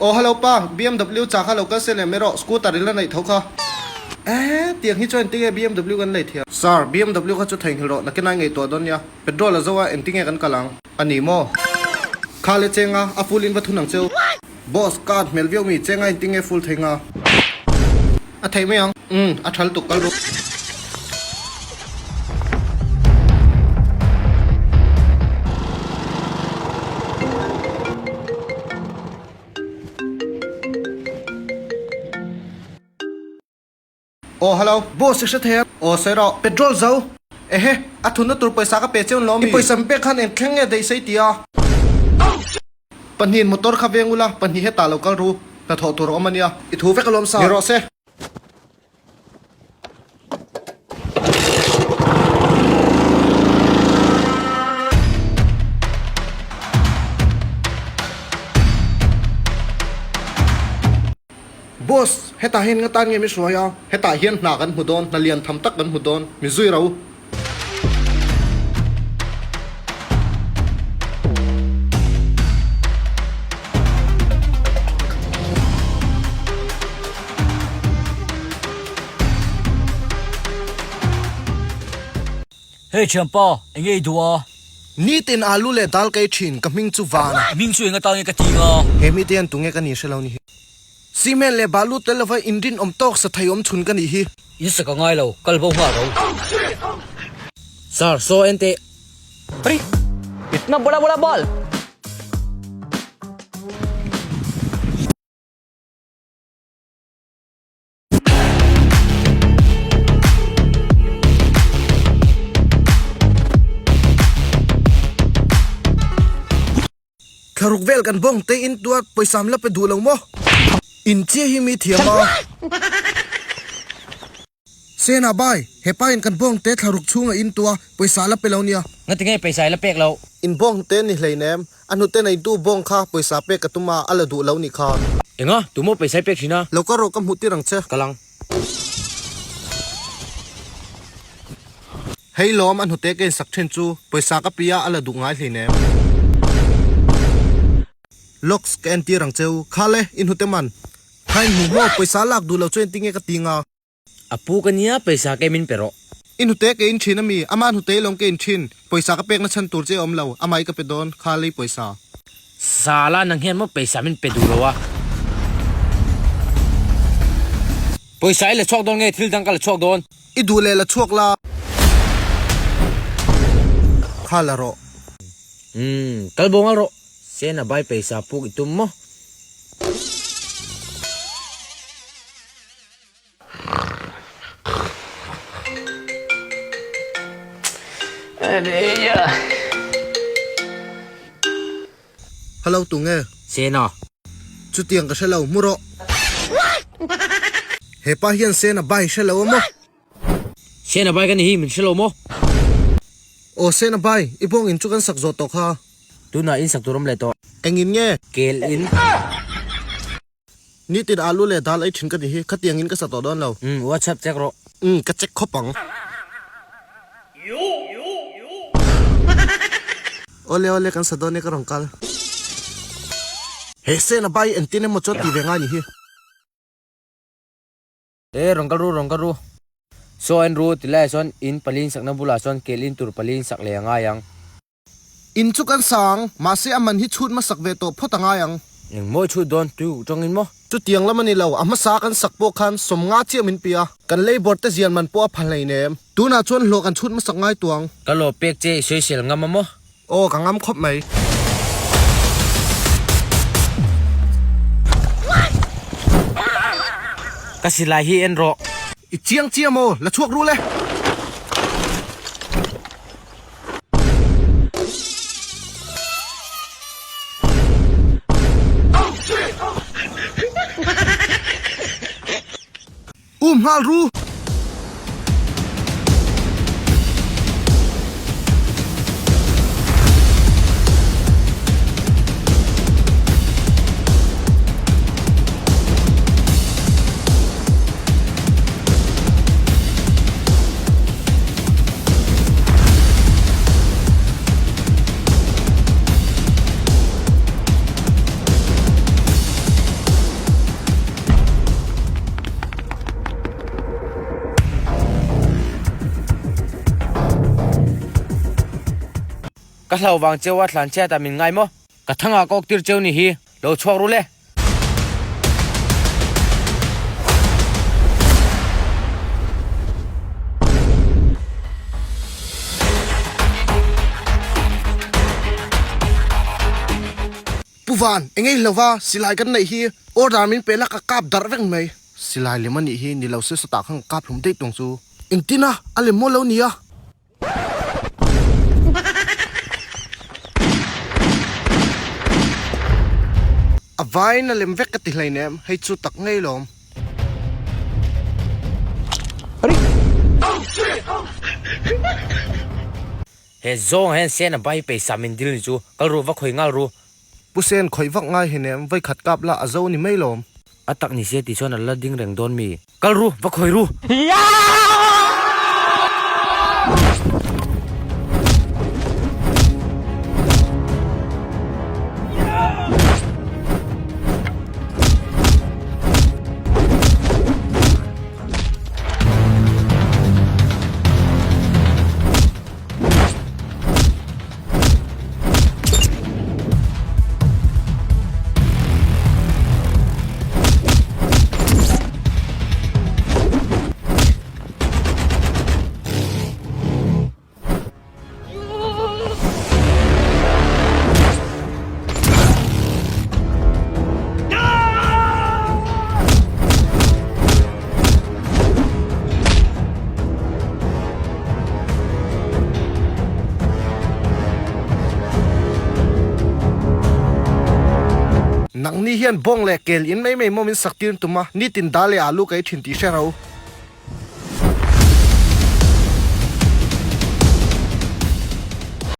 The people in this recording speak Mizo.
Aw hello pa, BMW chah kha lo kal se leh mai rawh, scooter i la neih tho kha. Eeh, tiang hi chuan engtinge BMW kan lei thiam? Sir, BMW kha chu theihnghilh rawh, nakinai ngaihtuah dawn nia. Petrol a zo a, engtinge kan kal ang? A ni maw? Kha le chenga, a full in va thun ang cheu. Boss, ka at hmel viau mi, chenga engtinge full thei nga? A theih mai ang. Umm, a tha lutuk kal ru. Aw hello, boss i hre thei a. Aw sawi rawh, petrol zo. Ehe, a thunna tur pawisa ka pe cheu lawm mi. I pawisa min pek khan eng thleng nge daih sei ti a. Pahnihin motor kha veng ula, pahnih hetah lo kal ru, hnathawh tur a awm a nia. I thu vek alawm sa. Ni rawh se. Boss, hetah hian nga tan nge mi hruai a? Hetah hian hna kan hmu dawn, hna lian tham tak kan hmu dawn, mi zui ro. Hey thianpa, enge i duh a? Nitin alu leh dal ka ei thin, ka hming chu Van. I hming chu eng atan nge ka ti nga? He mite hian tunge ka nih hre lo ni hi. Cement leh balu tel lova inrinawm tawk sa thei awm chhun ka nih hi. In sak a ngai lo, kal bo nghal ro. Sir, saw en teh. Arey! Itna bada bada ball! Thlaruk vel kan bawng te in tuar pawisa am la pe duh lo maw? In chiah hi mi thiam a. Sena bai, hepa in kan bawng te thlaruk chhunga in tua pawisa la pe lo nia. Ngati nge pawisa i la pek lo? In bawng te ni hleinem, a hnute neitu bawng kha pawisa pek ka tum a, a la duh lo nih kha. Enga, tumaw pawisa i pek thin a? Lo ka rawh ka hmuh tir ang che. Ka lang. Hei lawm a hnute ka insak thin chu pawisa ka pi a a la duh ngai hleinem. Locks ka entir ang cheu. Khale, i hnute man. Kha in hmuh maw? Pawisa lak duh lo chu entinge ka ti nga? A pu ka nia, pawisa ka min pe rawh. I hnute ka in thin ami? Ama hnute lawm ka in thin. Pawisa ka pekna chhan tur che a awm lo, amah i ka pe dawn. Khale i pawisa. Sala nang hian maw pawisa min pe duh lo a. Pawisa i la chhuak dawn nge thil dang ka la chhuak dawn? I duh leh la chhuak la. Kha la rawh. Umm, kal bo ngal rawh. Sena bai pawisa puk i tum maw? Hello tunge? Sena. Chutiang ka hre lo, mu rawh. Hepa hian Sena bai hre lo a maw? Sena bai ka ni hi, min hre lo maw? Aw Sena bai, i bawng in chu kan sak zawh tawh kha. Tunah in sak tur awm leh tawh. Engin nge? Kel in. Nitin alu leh dal ei thin ka ni hi, khatiang in ka sa tawh dawn lo. Umm, WhatsApp check rawh. Umm, ka check khawp ang. Awle awle kan sa dawn e ka rawn kal. He Sena bai entin emaw chuan ti ve ngai ni hi. E rawn kal ru rawn kal ru. Saw en ru tilaiah chuan in pali in sakna bulah chuan kel in tur pali in sak leh a ngai ang. In chu kan sang, mahse a man hi chhut hmasak ve tawh phawt a ngai ang. Eng maw i chhut dawn, tui uk tawngin maw? Chutiang lam a ni lo, a hmasa kan sak pawh khan sawmnga chiah min pi a, kan labour te zian man pawh a pha hleinem. Tunah chuan hlawh kan chhut hmasak ngai tuang. Ka law pek che i sawisel ngam a maw? Aw, ka ngam khawp mai. Ka silai hi en rawh. I chiang chiah maw? La chhuak rul e. Um nghal ru. Ka hlau vang cheu a thlan chhiat ah min ngai maw? Ka thangah ka awk tir cheu ni hi, lo chhuak ru le. Pu Van, eng ei hlauva silai kan neih hi order min pe la ka kap darh vek mai. Silai lem a nih hi ni lo se sawtah khan ka kap hlum daih tawng chu. Engtin a, a lem maw lo nia. A vain a lem vek ka ti hleinem, hei chu tak ngei lawm. He zawng ah hian Sen a bai peisa min dil ni chu kal ru va khawi ngal ru. Pu Sen khawih vak ngai hinem vai khat kap la a zo ni mai lawm. A tak ni se tih chuan a la ding reng dawn mi. Kal ru va khawi ru. Nangni hian bawng leh kel in mai mai maw min sak tir tum a, nitin dal leh alu ka ei thin tih hre ro.